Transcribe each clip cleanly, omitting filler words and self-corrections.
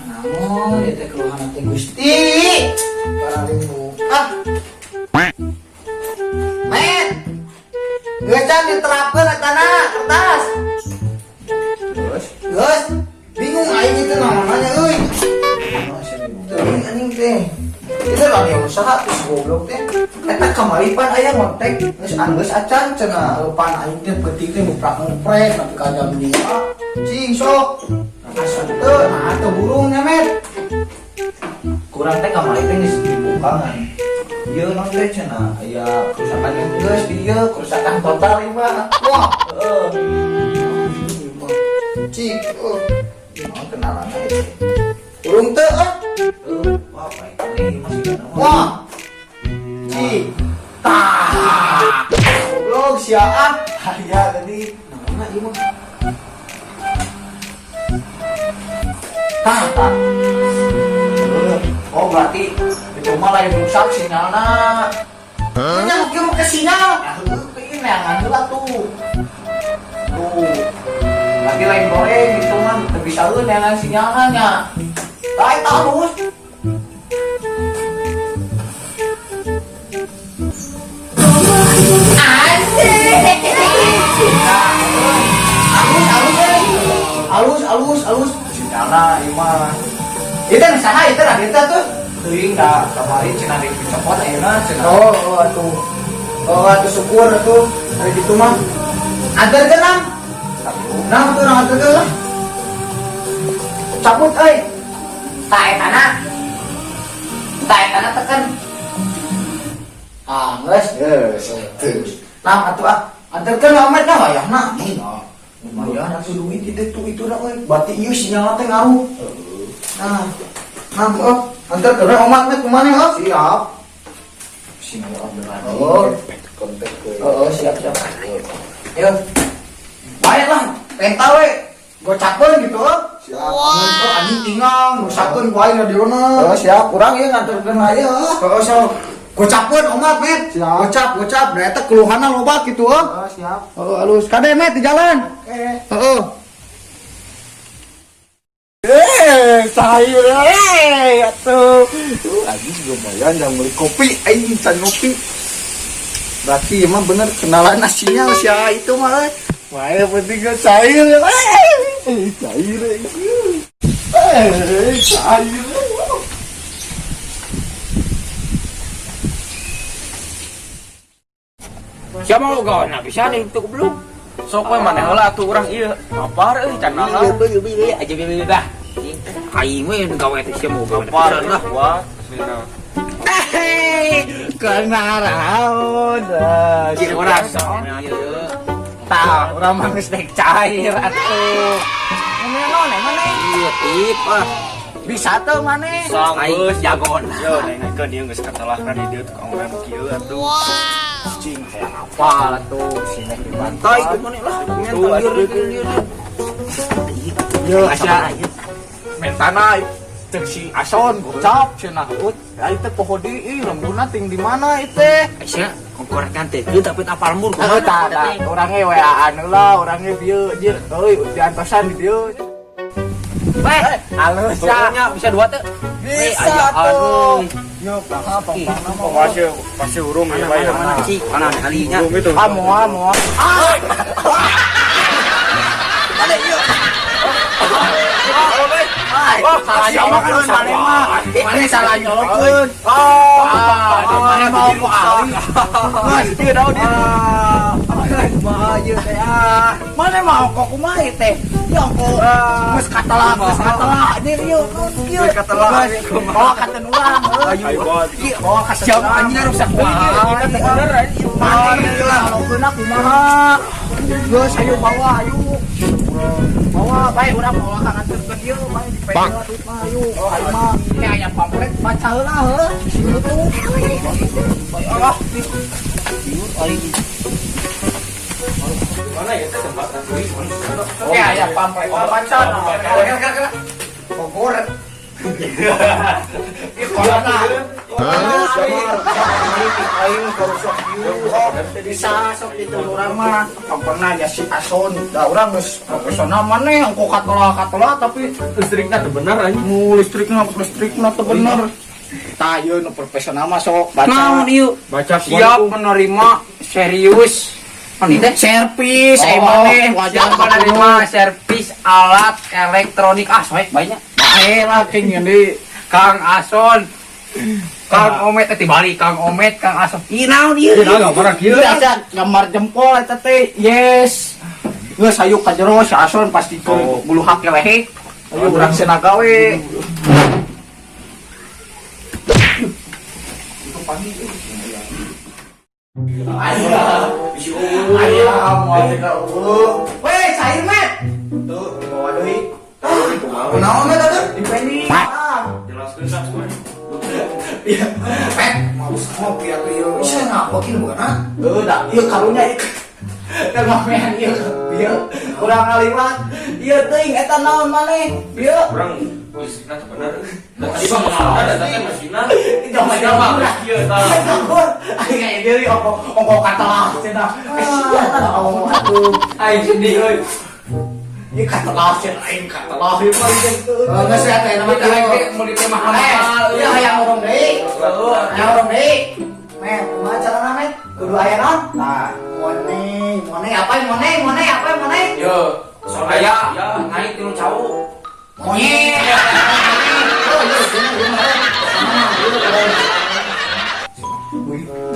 Namun ieu teh keluhan teh, Gusti. Paling ah. Met. Geus can diterapkeun etana kertas. Terus? Geus. Bingung aing itu namanya euy. Teuing anjing teh. Itu lagi usaha tuh si goblok teh. Eta kamari pan aya ngontek geus geus acan cenah. Pan aing teh peuting teh muprak-muprek nepi ka jam 5. Cing sok. Asa teu, nah teu burung nya, Met. Kurang teh kamari teh geus dibuka ngan. Ieu naon teh cenah aya kerusakan yang geus di ieu kerusakan total ieu mah. Wah, Heeh. Cing, oh. Naon kenalan aja. Burung teu ah. Heuh, wah baik nih masih kana mah. Wah. Cing. Tah. Goblok sia ah. Aya tadi. Naonna ieu mah? Tah, tah. Oh, berarti itu mah lain rusak sinyalna. Nya kieu mah ke sinyal. Ya heueuh teh ieu neangan heula tuh. Tuh. Berarti lain goreng gitu mah teu bisa eueuh neangan sinyalna nya. Tah eta halus. Alus, alus, eh. Alus, alus, alus. Sinyalna ieu mah. Itu nu saha itu lah eta tuh. Teuing da kamari cenah dicopot ayeuna cenah. Oh, oh atuh. Oh, atuh syukur atuh. Hari gitu mah. Antarkeun nang. Nang tuh nang antarkeun lah. Cabut euy. Tah etana. Tah etana tekan. Ah, geus. Geus. Nang atuh ah. Antarkeun ka Omet nah wayahna. Nih, nah. Lumayan atuh duit itu tuh itu dah euy. Berarti ieu sinyalna teh ngaruh. Nah. Nah, oh, antarkeun we Omat met kumaha oh? Siap. Sinyal orderan. Oh. Kontak ke. Oh, oh, siap siap. Ayo. Baik lah, penta we. Gocapeun gitu oh. Siap. Wow. Anjing tinggal, rusakeun ku aing radiona. Oh, siap. Kurang ieu nganterkeun aya. Heeh, sok. Gocapeun Omat met. Siap. Gocap, gocap. Da eta keluhanna loba gitu oh. Oh, siap. Heeh, alus. Kade met di jalan. Oke. Heeh. Eh, sayur eh atuh. Anjing lumayan yang beli kopi, aing can ngopi. Berarti emang bener kenalan sinyal sia itu mah. Euy. Wah, yang penting gak cair. Eh, cair. Eh, cair. Siapa mau gawe nah bisa nih itu belum. Sok we maneh heula atuh urang ieu. Lapar euy can nahar. Beli aja beli dah. Aing we gawe teh sia mau gawe. Lapar lah wah. Aslina. Hei, kenaraon. Jeung urang sok ieu. Tah, urang mah geus dek cair atuh. Ngomong naon maneh? Ieu tip ah. Bisa teu maneh? Sok Aing geus jagon. Yo nengakeun ieu geus katalah ka di dieu tukang urang kieu atuh. Cing hayang apal atuh si nek dibantai Tai itu maneh lah. Tuh, Lieur atuh. lieur lieur. Yo, Asa mentana cek si Ason gocap cenah ut. Ya itu poho di ih lembuna ting di mana itu? Asa kongkorekan teh teu tapi apal mur Heeh, tah tah orangnya WA-an heula, orangnya bieu jir euy diantosan di dieu. Weh, Halus ya. pokoknya bisa dua teh. Bisa tuh. Yo, pangna pangna mah. Pasti pasti urung ya Mana bae. mana mana cik, mana kalinya. Urung itu. Ah, moal moal. Ah. Mana ieu? Wah, salah nyolokeun maneh mah. Maneh salah nyolokeun. Ah, maneh mau ku ahli. Geus, Ieu daun ieu. Ah, kumaha ieu teh ah. Maneh mau kok kumaha ieu teh? Ya kok geus katelah, geus katelah anjir ieu geus kieu. Geus katelah, Geus, bawa ka urang heuh. Ayo bot. Ieu bawa ka Siapa anjing rusak Wah, kita teh bener anjing. Maneh ieu nyolokeunna kumaha? Geus ayo bawa ayo. Bawa bae urang bawa ka nganterkeun ieu bae di PL duit mah ayo. Ayo mah teh aya pamflet baca heula heuh. Bisi nutup. Bae Allah. Liur aing. Mana ya teh tempat atuh. Ya, ya pamflet baca. Kena kena kena. Bogor. Ih, corona. Aing karusak ieu. Bisa sok itu urang mah pernah ya si Ason. Da urang geus profesional maneh ongko katola-katola tapi Listrikna teu bener anjing. mu listrikna listrikna teu bener. Tah ieu nu profesional mah sok baca. Naon ieu? Baca. Siap menerima serius. Naon ieu teh? Servis, Oh, maneh wajah siap menerima servis alat elektronik. Ah, soek banyak. Bae lah king ini. Kang Ason. Kang Omet teh dibalik Kang Omet, Kang Ason. Ih, naon ieu? Ieu naon gambar kieu? Ieu asa gambar jempol eta teh. Yes. Geus hayu ka jero si Ason pasti ke Oh. bulu hak lehe. Ayo urang cenah gawe. Ayam, moal teh ka eueuh. Weh, cair met. Tuh, bawa deui. Kunaon met atuh? Di pending. Ah, Jelaskeun sak gue. Iya. Met, mau ngopi atuh ieu. Bisa ngapokin bukan ah? Heuh, da ieu karunya ieu. Da ngamean ieu. Ieu urang ngaliwat. Ieu teuing eta naon maneh? Ieu. Urang listrikna teu bener. Da tadi mah mesinna, da tadi mesinna. Itu mah Mesinna mah kieu tah. Aing kayak deui ongko ongko katelah cenah. Eh, atuh. Aing sedih euy. Ieu katelah cenah aing katelah ieu mah gitu. Oh, geus ya teh nama Aing teh. teh meuli teh Eh, mahal-mahal. ieu hayang urung deui. Heeh. Hayang urung deui. Met, kumaha carana met? Kudu aya naon? Nah, Mone, mone apa mone, mone apa mone? Yo, Aya naik tilu cau. Monyet. Oh, iya, bener, bener.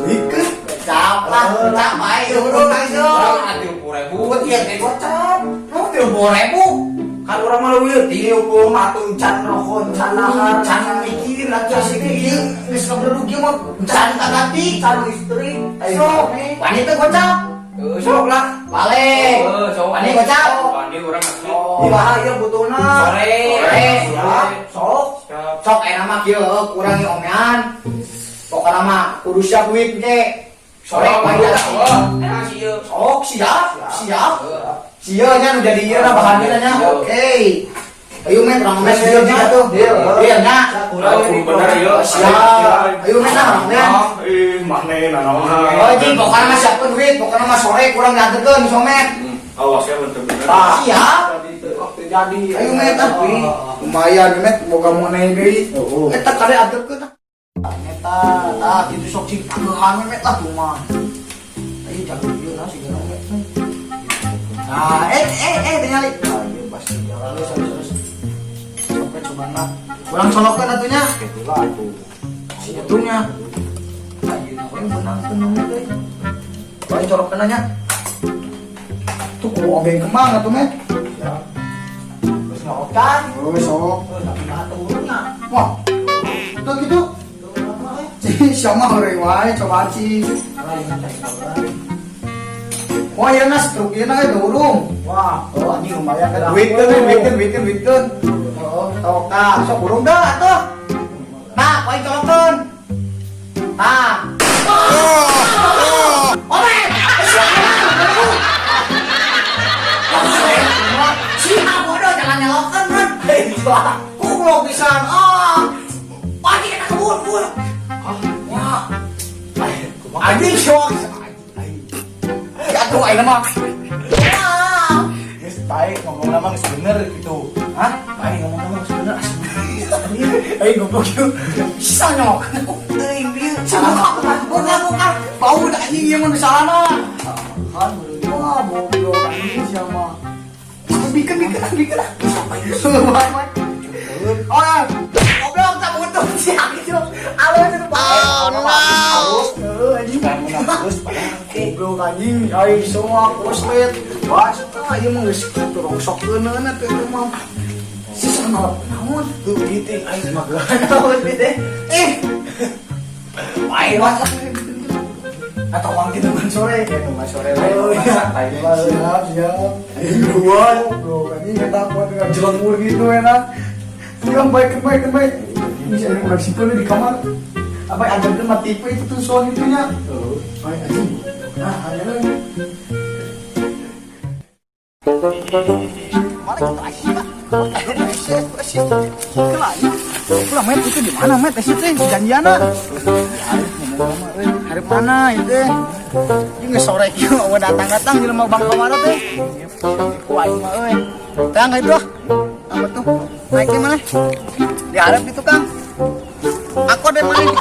wih Gocap lah, gocap bae urung langsung. Urang 30.000. Buat ieu teh gocap. Nu 30.000. Kan urang mah leuwih leutik. 30 atuh can rokok, can nahar, Can mikir atuh sih ieu geus kaberugi mah can kaganti, can listrik. Sok, wani teh gocap. Heuh, sok lah. Balik. Heuh, sok. Wani gocap. Wani urang asli. Iraha ieu butuhna. Sore. Sore. Siap, sok. Siap. Sok aya mah kieu kurangi omean. Pokona mah kudu siap duit ge. Sore bayar. Enak sih ieu. Sok siap, siap. Sia nya nu jadi ieu lah bahannya nya. Oke. Ayo men urang mes deal nya tuh. Deal. Deal nya. Urang kudu bener ieu. Siap. Ayo men ah, men. Ih, maneh nanaon. Oh, anjing pokoknya mah siapkeun duit, pokoknya mah sore kurang dianterkeun somet. Awas ya bener bener. Siap. Jadi Ayo met ah. Lumayan met boga money deui. Eta kade anterkeun ah. Eta tah kitu sok cing pakehan met lah kumaha. Ayo jago ieu nah sigana met. Nah, tingali. Ah, ieu pasti jalan terus terus. Sampai cobana. Kurang colokeun atuh nya. Gitu lah atuh. Si jatuhnya. Ayeuna we meunangkeun nu teh. Lain colokeun nya. Tuh kudu obeng kemang atuh met. Siap. Terus ngokan. Heuh, sok. Tapi mah turunnya. Wah. Tuh gitu. Cih, siapa heureuy wae coba cing. Wah, ieu na struk ieu na urung. Wah, Oh, anjing lumayan kan. Duitkeun, duitkeun, duitkeun, duitkeun. oh, Tok tah, sok urung dah atuh. Nah, poin colokeun. Tah. Omet. Si bodoh jangan nyalokeun kan. Goblok pisan. Ah. Pagi kita kebun, kebun. Wah. Anjing sok. Ya atuh ayeuna mah. Wah. Geus bae ngomongna mah geus bener gitu. Hah? Bae ngomongna mah geus bener asli. Aing goblok ieu. Bisa nyok. Teuing ieu. Salah bukan, bukan, bukan. Bau da anjing ieu mah nu salahna. Kan Wah, goblok anjing sia mah. Bikin bikin bikin. Oh, ya. Goblok tak butuh sih gitu. Alus itu bae. Oh no. Heuh anjing. Terus goblok anjing ai semua koslet. Wah, eta ieu mah geus rongsokkeun atuh eta mah. Sisa naon? Naon? Tuh gitu aing mah Naon teh? Eh. Bae lah. Atau uang gitu kan sore ya nunggu sore lah. Oh, iya. Santai lah. Siap siap. Dua goblok anjing eta kuat dengan jelembur gitu enak. Siap baik baik baik. Ini saya udah simpen di kamar. Apa ada tuh mati tipe itu tuh soal itunya. Baik anjing. Nah, ada lagi. Mana gitu asyik. Ulah, Met, itu di mana, Met? Itu teh janjiana. Hari mana itu? Ini sore kieu eueuh datang-datang jelema Bang Kamara teh. Ku aing mah euy. Tang itu ah. Apa tuh? Naiknya mana? Di hareup itu, Kang. Aku ada mana?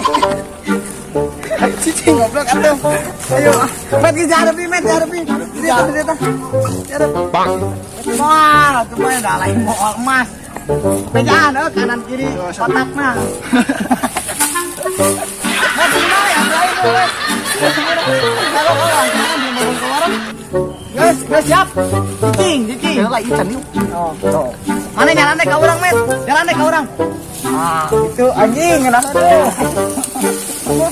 Cicing goblok atuh. Ayo, Met geus dihareupi, Met dihareupi. Di dieu di dieu. Dihareup. Bang. Wah, tuh mah dah lain moal emas. Bejaan euy kanan kiri kotakna. Met gimana ya? Lain euy. Kalau orang di mau keluar. Guys, guys siap. Cicing, cicing. Lah ieu can yuk. Oh, tuh. Mana jalan deh ke orang, Met? Jalan deh ke orang. Ah, itu anjing ngeunah tuh. Oh,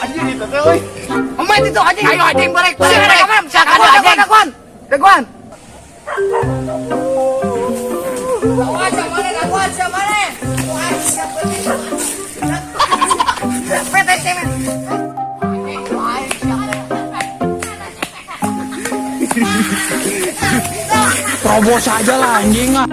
anjing itu teh euy. Met itu anjing. Ayo anjing balik, balik, balik. Silakan anjing. Daguan, daguan. Daguan, siapa daguan, siapa Wah, siapa nih? Met, met, met. Terobos aja lah anjing ah.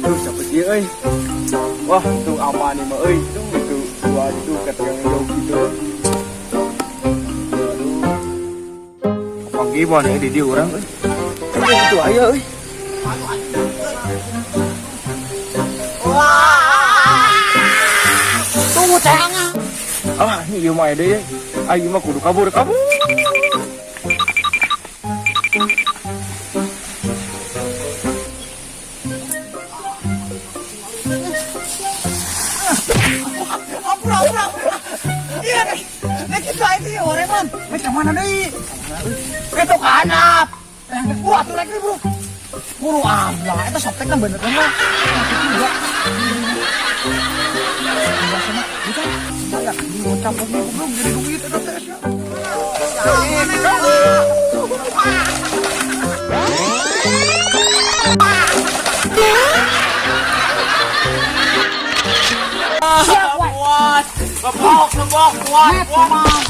Tuh siapa sih euy? Wah, tuh aman nih mah euy. Tuh itu dua itu ketegang jauh gitu. Aduh. Apa gimana ya di dia orang euy? Tuh itu aya euy. Tunggu tangan. Ah, ini ieu mah deui. Aing mah kudu kabur, kabur. Ampura, ampura. Iya, nek itu aja ya, oreman. Met mana deui? Itu kanap. Wah, tuh lagi, Bro. Buru amlah, eta softtek kan bener kan mah. Bukan. Saya ngocap goblok jadi duit eta teh sia. Puas. Lebok, lebok, puas, puas.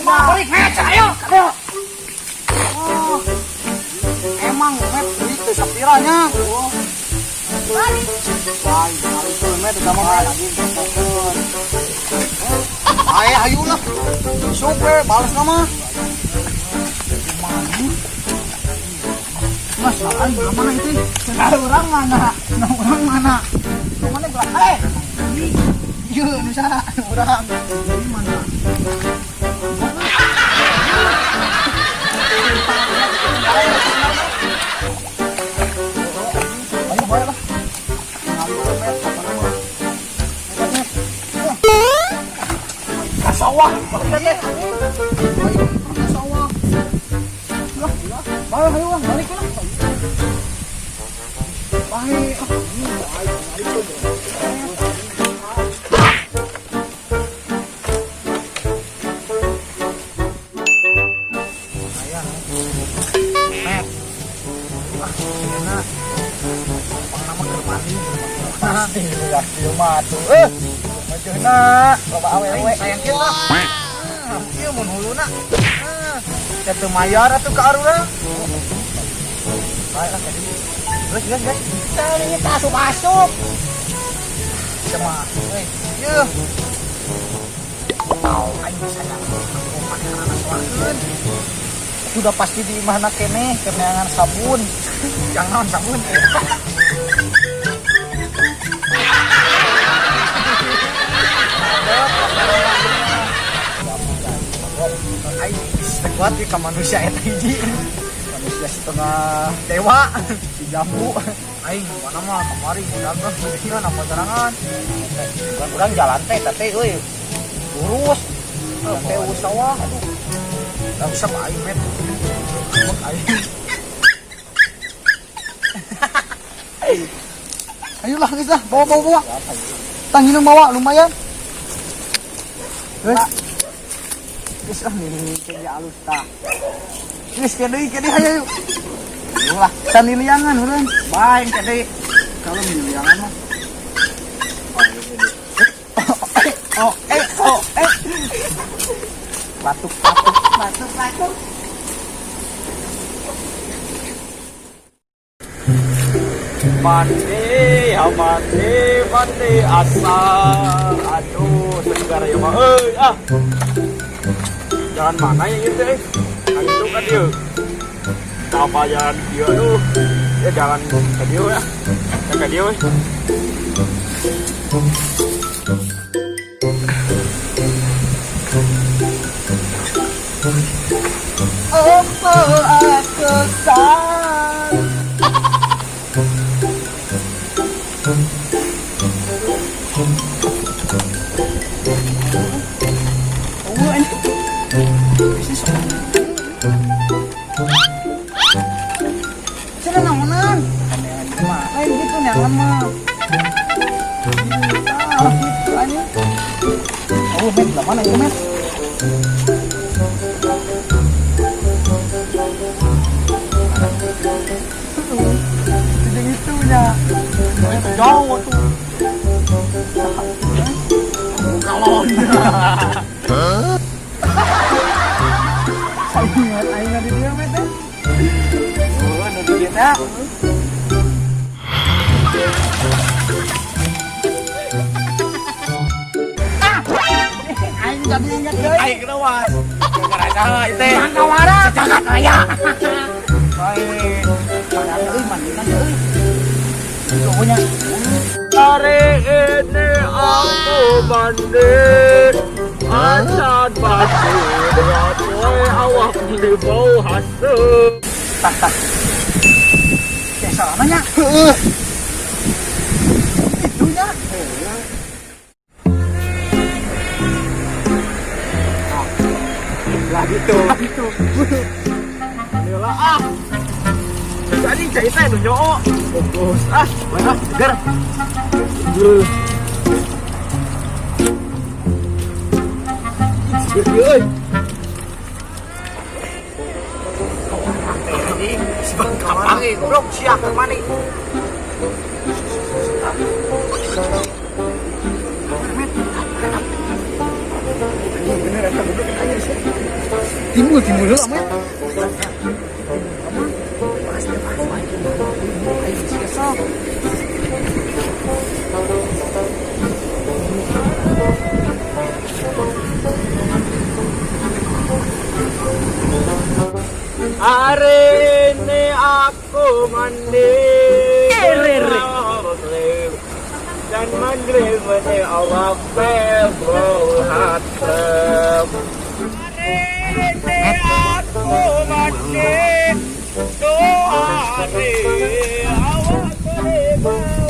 Balik, Met, ayo. Ayo. Oh. Emang Met duit teh sapiranya. Oh. Lain, itu Met udah mah lagi. Ayo, ayo lah. Sok we, balas nama. Mas, aing mana itu? Nah, orang mana? Nah, orang mana? Mana gerak? Eh. Iya, nu saha? Urang. Ini mana? Ayo bae lah. Sawah. Sawah. Lah, bae ayo lah, balik lah. Bae. Met. Wah, enak. Pang nama keur mandi. Pasti laki mah tuh. Majeuna loba awewe. Sayang kieu lah. Ieu mun huluna. Teh teu mayar atuh ka arurang. Bae lah jadi. Geus geus geus. Tadi asup-asup. Sama euy. Yeuh. Aing sayang pakai soakeun. Sudah pasti di imahna keneh keneangan sabun. Jangan sabun. Aing kuat di ka manusia eta hiji. Manusia setengah dewa si jambu. Aing mana mah kamari dagang ieu nama serangan. Bukan urang jalan teh teh euy. Lurus. Teh sawah aduh. Enggak bisa Pak aing met. Aing. Ayolah geus lah, bawa bawa bawa. Tangin bawa lumayan. Geus. Geus ah nih kayak alus tah. Geus ke deui, ke deui hayu. Ulah, saniliangan urang. Bae ke deui. Kalau miliangan mah. Oh, eh, oh, eh. Batuk, batuk, batuk, batuk. Mandi, ya mandi, mandi asal. Aduh, segar ya mah. Euy, ah. Jalan mana ya itu eh? Nah, itu kan dia. Apa jalan dia tuh? Ya jalan ke dia ya. Ya ke dia weh. Opo aku san. Oh, ini. Bisnis. Cenah naonan? Lain gitu neangan mah. Ah, gitu anjing. Oh, met, lah mana itu, met? Tidak itu nya. Jauh tuh. Kalon. Saingan aing di dia met teh. Oh, nu di dieu teh. Aing jadi inget deui. Aing kenapa? Gara-gara saha ieu teh? Kawara. Sejagat raya. Baik. Mana euy mandina euy. Pokoknya Hari ini aku mandi acan batu dengan kue awak di bau hasil. Tah tah. Teh salamanya. Heeh. Itunya. Lah gitu. Gitu. Lah ah. Jadi cerita itu nyoo. Fokus ah, mana segar. Seger euy. Kapan goblok sia keur mandi. Timbul timbul heula mah. Hari ini aku mandi. Dan mandi mandi awak bau hatem. Hari ini aku mandi. Doa di awak bau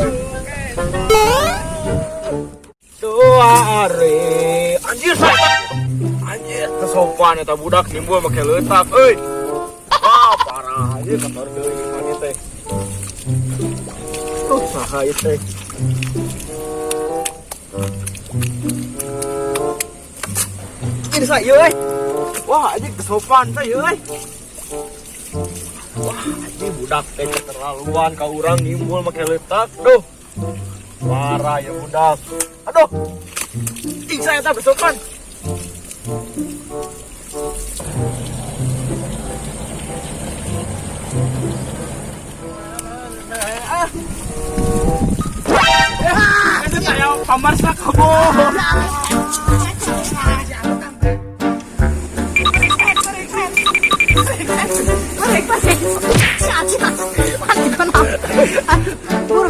Dua hari. Anjir saya. Anjir kesopan eta budak nimbul make leutak euy. Wah, parah aja kabar deui mana teh. Tuh saha ieu teh. Ini saya euy. Wah, anjir kesopan teh euy. Wah, anjir budak teh keterlaluan ka urang nimbul make leutak. Duh. Parah ya budak. Aduh. Ih, saya tak bersopan. Itu saya kamar kamu.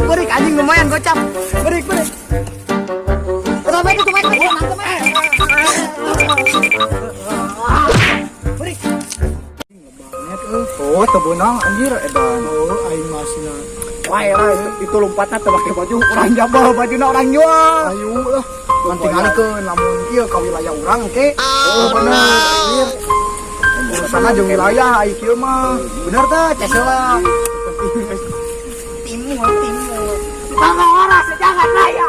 Burik anjing lumayan gocap. Burik burik. Kenapa itu kemarin? Burik. Oh, tebenang anjir edan. Oh, aing masih. Wah, era itu lompatna teu pake baju, urang jabal bajuna urang jual. Ayo lah. Nanti ngalikeun lamun ieu ka wilayah urang ke. Oh, bener anjir. Urusanna jeung wilayah ai kieu mah. Bener teh, ces heula. Timur, timur. Bangga orang sejagat raya.